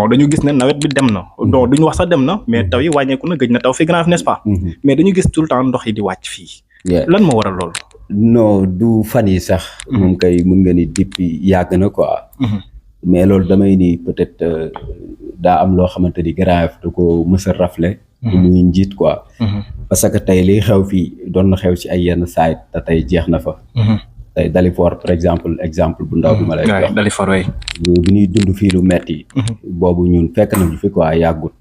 dañu gis ne nawet bi dem na donc duñu wax sax dem na mais taw yi wàññeeku na gëj na taw fi Grand Yoff n'est-ce pas mais dañu gis tout le temps ndox yi di wàcc fii lan moo waral loolu non du fan yi sax moom kay mun nga ni depuis yàgg na quoi mais loolu damay ni peut-être daa am loo xamante ni Grand Yoff da ko mës a rafle muy njiit quoi parce que tey li xew fii doon na xew ci ay yenn saay te tey jeex na fa tey Dalifort par exemple bu ndaw bi ma lay wax Dalifort way bi ñuy dund fii lu metti boobu ñun fekk nañu fi quoi yàggut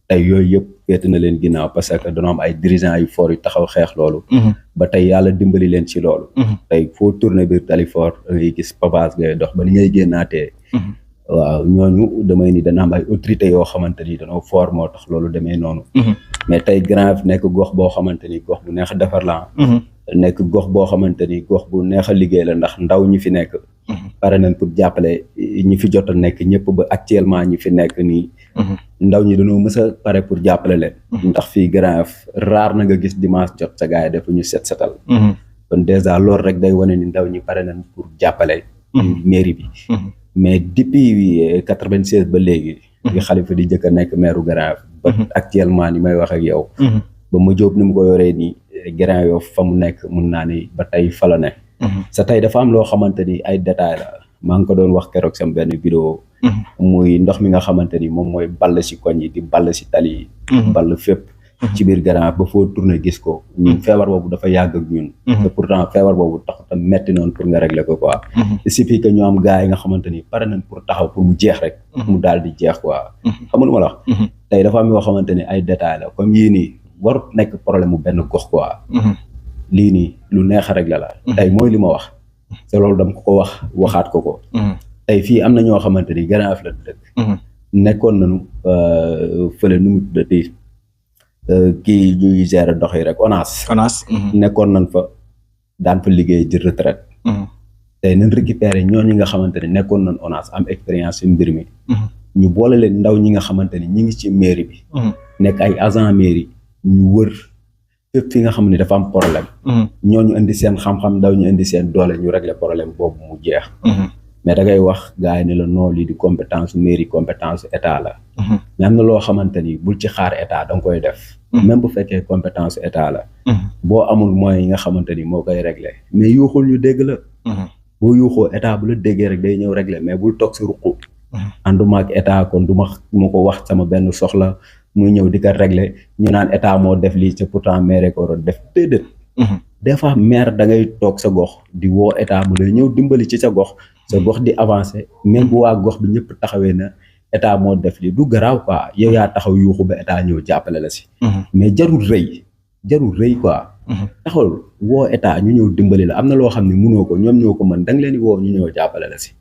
tey yooyu yëpp féete na leen ginnaaw parce que dañoo am ay dirigeants yu fort yu taxaw xeex loolu ba tey yàlla dimbali leen ci loolu tey foo tourné biir Dalifort da ngay gis pavage ngay dox ba ni ngay génnaatee waaw ñooñu damay ni dana am ay autorités yoo xamante ni dañoo fort moo tax loolu demee noonu mais tey Grand Yoff nekk gox boo xamante ni gox bu neex a defar la nekk gox boo xamante ni gox bu neex a liggéey la ndax ndaw ñi fi nekk pare nañ pour jàppale ñi fi jot a nekk ñëpp ba actuellement ñi fi nekk nii ndaw ñi dañoo mës a pare pour jàppale leen ndax fii Grand Yoff raar na nga gis dimanche jot sa gars yi def ñu set setal kon dèjà loolu rek day wane ni ndaw ñi pare nañ pour jàppale mairie bi mais depuis 96 ba léegi bi Khalifa di jëkk a nekk maire Grand Yoff ba actuellement ni may wax ak yow ba ma jóob ni mu ko yoree nii Grand Yoff fa mu nekk mun naa ni ba tey fa la ne sa tey dafa am loo xamante ni ay détails la maa ngi ko doon wax keroog sama benn vidéo muy ndox mi nga xamante ni moom mooy ball si koñ yi di ball si tali yi ball fépp ci biir Grand Yoff ba foo tourné gis ko ñun feebar boobu dafa yàgg ak ñun te pourtant feebar boobu tax tam metti noonu pour nga régler ko quoi il suffit que ñu am gars yi nga xamante ni pare nañ pour taxaw pour mu jeex rek mu daal di jeex quoi xam nga lu ma la wax tey dafa am yoo xamante ni ay détails la comme yii nii warut nekk problème mu benn gox quoi lii nii lu neex a régler la tey mooy li ma wax te loolu dama ko wax waxaat ko tey fii am na ñoo xamante ni Grand Yoff la dëkk nekkoon nañu fële nu mu tuddati kii ñuy gérer dox yi rek ONAS nekkoon nañ fa daan fa liggéey di retraite tey nañ récupérer ñooñu nga xamante ni nekkoon nañ ONAS am expérience ci mbir mi ñu boole leen ndaw ñi nga xamante ni ñi ngi ci mairie bi nekk ay agent mairie ñu wër fépp fi nga xam ne dafa am problème ñooñu indi seen xam-xam ndaw ñu indi seen doole ñu régler problème boobu mu jeex mais da ngay wax gars yi ne la non lii di compétence mairie compétence état la mais am na loo xamante ni bul ci xaar état da nga koy def même bu fekkee compétence état la boo amul moyens yi nga xamante ni moo koy régler mais yuuxul ñu dégg la boo yuuxoo état bu la déggee rek day ñëw régler mais bul toog si ruqu ànduma ak état kon du ma ko wax sama benn soxla muy ñëw di ko régler ñu naan état moo def lii c'est pourtant maire ko war a def déedéet des fois maire da ngay toog sa gox di woo état mu lay ñëw dimbali ci sa gox di avancer même bu waa gox bi ñëpp taxawee na état moo def lii du garaaw quoi yow yaa taxaw yuuxu ba état ñëw jàppale la si mais jarul rëy quoi taxawul woo état ñu ñëw dimbali la am na loo xam ne mënoo ko ñoom ñoo ko mën da nga leen di woo ñu ñëw jàppale la si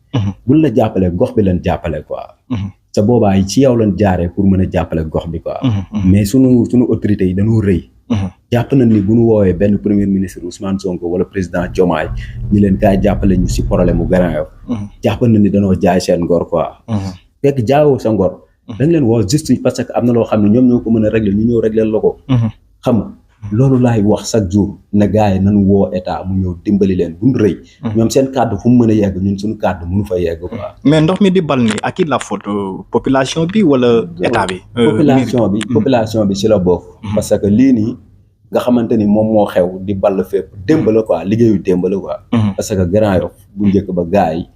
buñ la jàppale gox bi leen jàppale quoi sa boobaa ci yow lañ jaaree pour mën a jàppale gox bi quoi mais sunu autorités yi dañoo rëy jàpp nañ ni bu ñu woowee benn premier ministre Ousmane Sonko wala président Diomaye ñu leen kaay jàppale ñu si problème mu Grand Yoff jàpp nañ ni dañoo jaay seen ngor quoi fekk jaayoo sa ngor da nga leen woo juste parce que am na loo xam ne ñoom ñoo ko mën a régler ñu ñëw régler la ko xam nga loolu laay wax chaque jour ne gars yi nañ woo état mu ñëw dimbali leen buñ rëy ñoom seen kàddu fu mu mën a yegg ñun suñu kàddu mënu fa yegg quoi mais ndox mi di bal ni à qui la faute population bi wala état bi population bi ci la bokk parce que lii nii nga xamante ni moom moo xew di ball fépp démb la quoi liggéeyu démb la quoi parce que Grand Yoff bu njëkk ba gars yi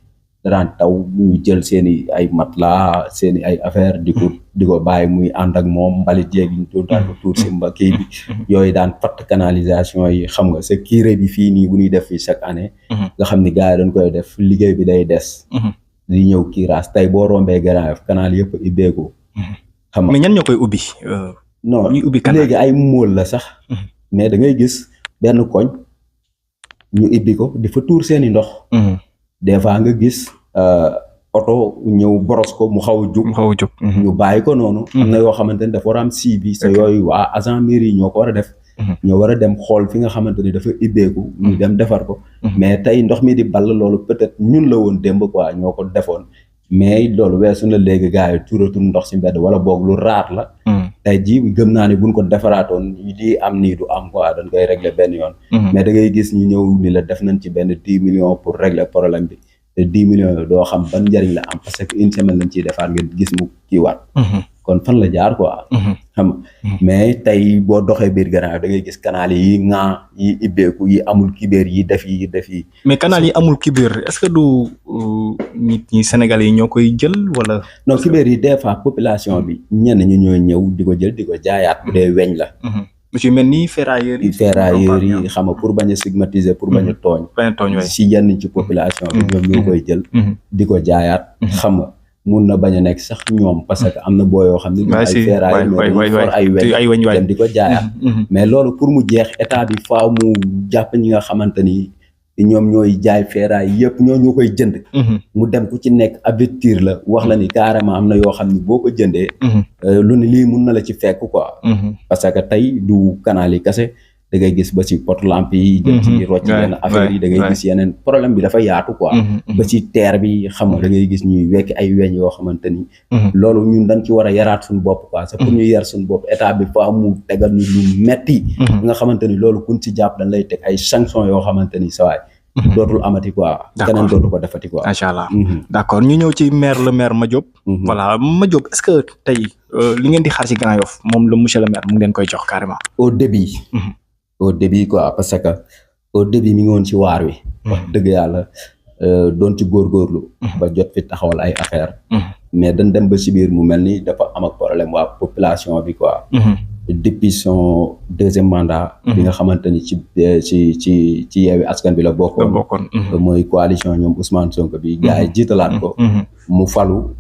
daan taw muy jël seeni ay matelas seeni ay affaire di ko bàyyi muy ànd ak moom mbalit jéeg yi ñu daan ko tuur si mba kii bi yooyu daan fatt canalisation yi xam nga sa curé bi fii nii bu ñuy def fii chaque année nga xam ni gars yi dañ koy def liggéey bi day des di ñëw kiiraas tey boo rombee Grand Yoff canal yëpp ibbeeku xam nga mais ñan ñoo koy ubbi non léegi ay móol la sax mais da ngay gis benn koñ ñu ibbi ko di fa tuur seeni ndox des fois nga gis oto ñëw boros ko mu xaw a jug ñu bàyyi ko noonu am na yoo xamante ni dafa war a am bi sa yooyu waa agent mairie yi ñoo ko war a def ñoo war a dem xool fi nga xamante ni dafa ibbeeku ñu dem defar ko mais tey ndox mi di ball loolu peut-être ñun la woon démb quoi ñoo ko defoon mais loolu weesu na léegi gars yi tuuratul ndox si mbedd wala boog lu raar la tey jii gëm naa ne buñ ko defaraatoon lii am nii du am quoi dañ koy régler benn yoon mais da ngay gis ñu ñëw ni la def nañ ci benn 10 millions pour régler problème bi te 10 millions doo xam ban njëriñ la am parce que une semaine lañ ciy defaat ngeen gis mu kiiwaat. kon fan la jaar quoi. xam mais tey boo doxee biir Grand da ngay gis canal yi yi ibbeeku yi amul kibéer yi def yi. mais canal yi amul kibéer est-ce que du nit ñi Sénégalais yi ñoo koy jël wala. non kibéer yi des fois population bi ñenn ñi ñooy ñëw di ko jël di ko jaayaat bu dee weñ la. lu ci mel ni ferrailleurs yi. xam nga pour bañ a stigmatiser pour bañ a tooñ. si yenn ci population bi ñoom ñoo koy jël. di ko jaayaat. xam nga mun na bañ a nekk sax ñoom parce que am na boo yoo xam ne. ay ferrailleurs ay weñ dem di ko jaayaat. mais loolu pour mu jeex état bi faaw mu jàpp ñi nga xamante ni ñoom ñooy jaay ferraille yëpp ñoo koy jënd. mu dem ku ci nekk avertir la wax la ni carrément am na yoo xam ni boo ko jëndee. lu ne lii mun na la ci fekk quoi. parce que tey du canal yi kese da ngay gis ba ci pot lampe yi. jëm ci rocc yenn affaire yi da ngay gis yeneen problème bi dafa yaatu quoi. ba ci terre bi xam nga da ngay gis ñuy wekk ay weñ yoo xamante ni. loolu ñun dañ ci war a yaraat suñu bopp quoi. c'est pour ñu yar suñu bopp état bi fa mu tegal ñu lu metti nga xamante ni loolu kun ci jàpp dañ lay teg ay sanctions yoo xamante ni sawaay dootul amati quoi. keneen dootu ko defati quoi. macha allah d'accord ñu ñëw ci le maire Madiop. voilà Madiop est-ce que tey li ngeen di xaar ci Grand Yoff moom le monsieur le maire mu ngi leen koy jox carrément. au début quoi parce que au début mi ngi woon ci waar wi. wax dëgg yàlla doon ci góorgóorlu. ba jot fi taxawal ay affaire mais dañ dem ba ci biir mu mel ni dafa am ak problème waa population bi quoi. depuis son deuxième mandat. bi nga xamante ni ci Yewwi Askan bi la bokkoon. mooy coalition ñoom Ousmane Sonko bi gars yi jiitalaat ko. mu falu.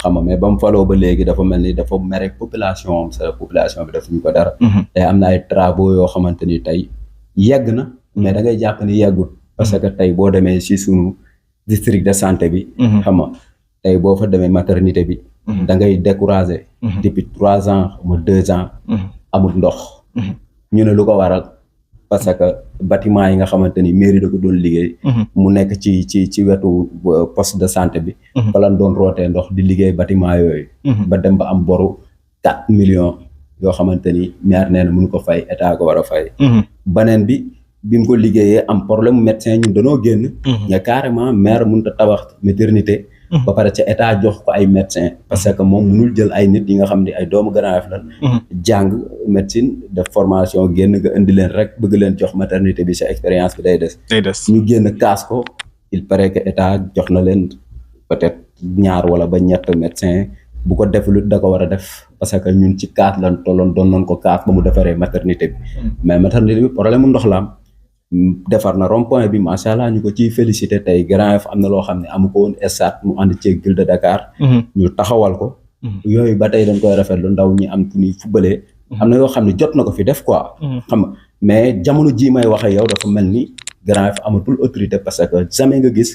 xam nga mais ba mu faloo ba léegi dafa mel ni dafa mere population am sa population bi dafa ñu ko dara. tey am na ay travaux yoo xamante ni tey yegg na mais da ngay jàpp ni yeggul parce que tey boo demee si sunu district de santé bi. xam nga tey boo fa demee maternité bi. da ngay décourager. depuis 3 ans ou 2 ans. amul ndox. ñu ne lu ko waral parce que bâtiment yi nga xamante ni mairie da ko doon liggéey. mu nekk ci wetu poste de santé bi. fa lañ doon rootee ndox di liggéey bâtiment yooyu. ba dem ba am boru 4 millions yoo xamante ni maire nee na mënu ko fay état ko war a fay. beneen bi mu ko liggéeyee am problème médecin ñun dañoo génn. nga carrément maire mënut a tabax maternité. ba pare ca état jox ko ay médecin parce que moom mënul jël ay nit yi nga xam ne ay doomu Grand Yoff lan jàng médecine def formation génn nga indi leen rek bëgg leen jox maternité bi sa expérience bi day des ñu génn kaas ko il paraît que état jox na leen peut-être 2 wala ba 3 médecin bu ko deful da ko war a def parce que ñun ci kaas lan tolloon doon nañ ko kaas ba mu defaree maternité bi mais maternité bi problème mu ndox la am defar na rond-point bi macha allah ñu ko ciy félicité tey Grand Yoff am na loo xam ne amu ko woon stade mu ànd ceeg Ville de Dakar. ñu taxawal ko. yooyu ba tey dañ koy rafetlu ndaw ñi am fu ñuy fubalee. am na yoo xam ne jot na ko fi def quoi. xam nga mais jamono jii may wax ak yow dafa mel ni Grand Yoff amatul autorité parce que jamais nga gis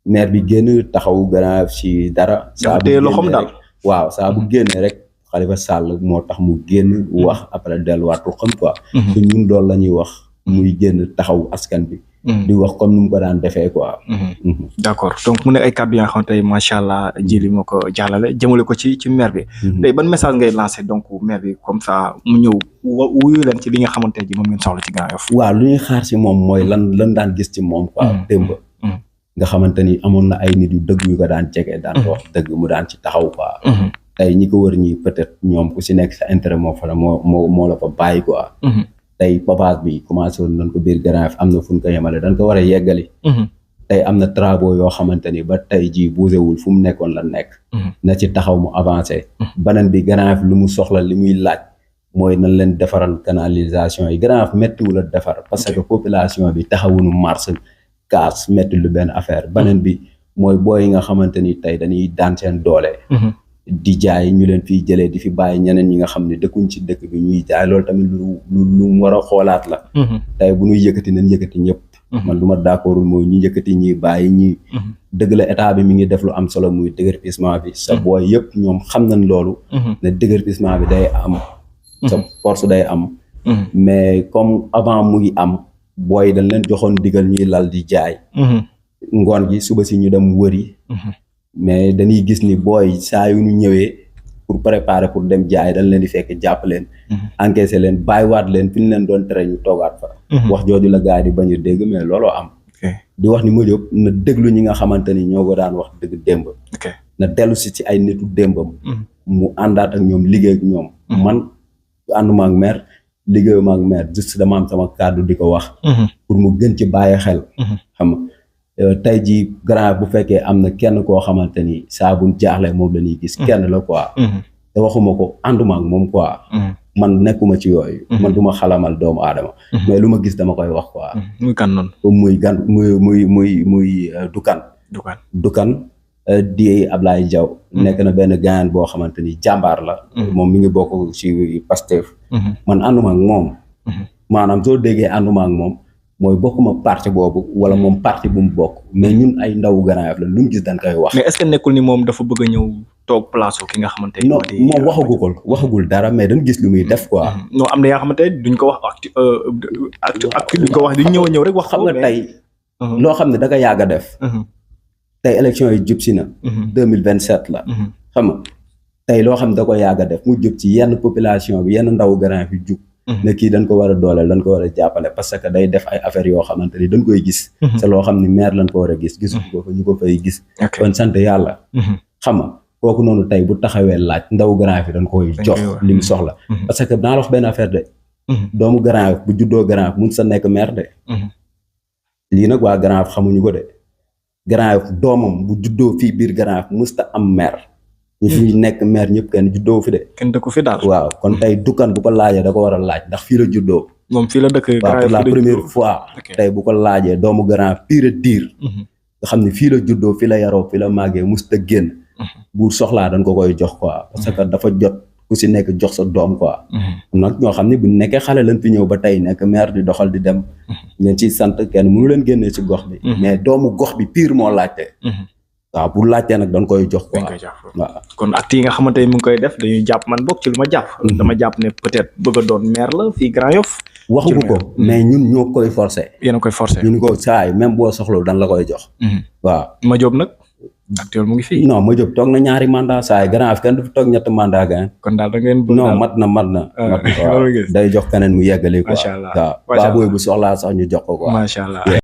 maire bi génn taxaw Grand Yoff ci dara. saa bu loxoom daal waaw saa bu génnee rek Khalifa Sall moo tax mu génn wax après delluwaat ko xam quoi. te ñun loolu la ñuy wax. muy génn taxaw askan bi. di wax comme ni mu ko daan defee quoi. d'accord donc mu ne ay kàddu yi nga xamante ne macha allah jili moo ko jàllale jëmale ko ci maire bi. tey ban message ngay lancé donc maire bi comme ça mu ñëw wuyu leen ci li nga xamante ne ji moom ngeen soxla ci Grand Yoff. waaw lu ñuy xaar ci moom mooy lan daan gis ci moom quoi démb. nga xamante ni amoon na ay nit yu dëgg yu ko daan jege daan wax dëgg mu daan ci taxaw quoi. tey ñi ko wër ñi peut-être ñoom ku si nekk sa intérêt moo fa la moo la fa bàyyi quoi. tey pavage bi commencé woon nañ ko biir Grand Yoff am na fu ñu ko yemale dañ ko war a yeggali. tey am na travaux yoo xamante ni ba tey jii bougéwul fu mu nekkoon la nekk. na ci taxaw mu avancé. beneen bi Grand Yoff lu mu soxla li muy laaj mooy nañ leen defaral canalisation yi Grand Yoff méttiwul a defar parce que population bi taxawuñu marche kaas métti lu benn affaire beneen bi mooy booy yi nga xamante ni tey dañuy daan seen doole. di jaay ñu leen fiy jëlee di fi bàyyi ñeneen ñi nga xam ne dëkkuñ ci dëkk bi ñuy jaay loolu tamit lu mu war a xoolaat la. tey bu ñuy yëkkati nañ yëkkati ñëpp. man lu ma d'accordul mooy ñu yëkkati ñi bàyyi ñi. dëgg la état bi mi ngi def lu am solo muy déguerpissement bi. sa booy yëpp ñoom xam nañ loolu. ne déguerpissement bi day am. sa force day am. mais comme avant mu ngi am booy dañ leen joxoon digal ñuy lal di jaay. ngoon gi suba si ñu dem wëri. mais dañuy gis ni booy saa yu ñu ñëwee pour préparer pour dem jaay dañ leen di fekk jàpp leen. encaissé leen bàyyiwaat leen fi ñu leen doon tere ñu toogaat fa. wax jooju la gars yi di bañ a dégg mais looloo am. di wax ni Madiop na déglu ñi nga xamante ni ñoo ko daan wax dëgg démb. na dellu si ci ay nitu démbam. mu àndaat ak ñoom liggéey ak ñoom. man ànduma ak maire liggéeyuma ak maire juste dama am sama kàddu di ko wax. pour mu gën ci bàyyi xel. xam nga tey jii grand bu fekkee am na kenn koo xamante ni saa buñ jaaxle moom la ñuy gis. kenn la quoi. te waxuma ko ànduma ak moom quoi. man nekkuma ci yooyu. man du ma xalamal doomu aadama. mais lu ma gis dama koy wax quoi. muy kan noonu. muy Dukan. di Ablaye Diaw. nekk na benn gaañan boo xamante ni jàmbaar la. moom mi ngi bokk ci Pastef. man ànduma ak moom. maanaam soo déggee ànduma ak moom mooy bokkuma parti boobu wala moom parti bu mu bokk mais ñun ay ndawu Grand Yoff la lu mu gis dañ koy wax. mais est-ce que nekkul ni moom dafa bëgg a ñëw toog place ki nga xamante non moom waxagul dara mais dañ gis lu muy def quoi. non am na yaa xamante ne duñ ko wax acte duñ ko wax duñ ñëw rek wax. xam nga tey loo xam ne da nga yàgg a def. tey élection yi jub si na. 2027 la. xam nga tey loo xam ne da ko yàgg a def mu jub ci yenn population bi yenn ndawu Grand Yoff yi jub. ne kii dañ ko war a dooleel dañ ko war a jàppale parce que day def ay affaires yoo xamante ni dañ koy gis. c'est loo xam ni maire lañ ko war a gis gisuñu ko fa ñu ko fay gis. kon sant yàlla. xam nga kooku noonu tey bu taxawee laaj ndaw Grand Yoff yi dañ koy jox li mu soxla. parce que naa la wax benn affaire de. doomu Grand Yoff bu juddoo Grand Yoff mun sa nekk maire de. lii nag waa Grand Yoff xamuñu ko de. Grand Yoff doomam bu juddoo fii biir Grand Yoff musta am maire. ñi fi nekk maire ñëpp kenn juddoo fi de. kenn dëkku fi daal. waaw kon tey Dukan bu ko laajee da ko war a laaj ndax fii la juddoo. moom fii la dëkk. waaw pour la première fois. tey bu ko laajee doomu Grand Yoff pire dire. nga xam ne fii la juddoo fii la yaroo fii la màggee musta génn. bu soxlaa dañ ko koy jox quoi. parce que dafa jot ku si nekk jox sa doom quoi. nag ñoo xam ne bu nekkee xale lañ fi ñëw ba tey nekk maire di doxal di dem. ngeen ciy sant kenn mënu leen génnee si gox bi. mais doomu gox bi pire moo laajte. waaw bu laajtee nag dañ koy jox quoi. waaw kon acte yi nga xamante ni mu ngi koy def dañuy jàpp man bokk ci lu ma jàpp. dama jàpp ne peut-être bëgg a doon maire la fii Grand Yoff. waxuñu ko mais ñun ñoo koy forcer. yéen a koy forcer. ñun ko saay même boo soxla dañ la koy jox. waaw Madiop nag actuel mu ngi fii. non Madiop toog na ñaari mandat saay Grand Yoff kenn du fi toog ñetti mandat gain. kon daal da ngeen. non mat na. day jox keneen mu yeggali quoi. macha allah waaw booy bu soxlaa sax ñu jox ko quoi. macha allah.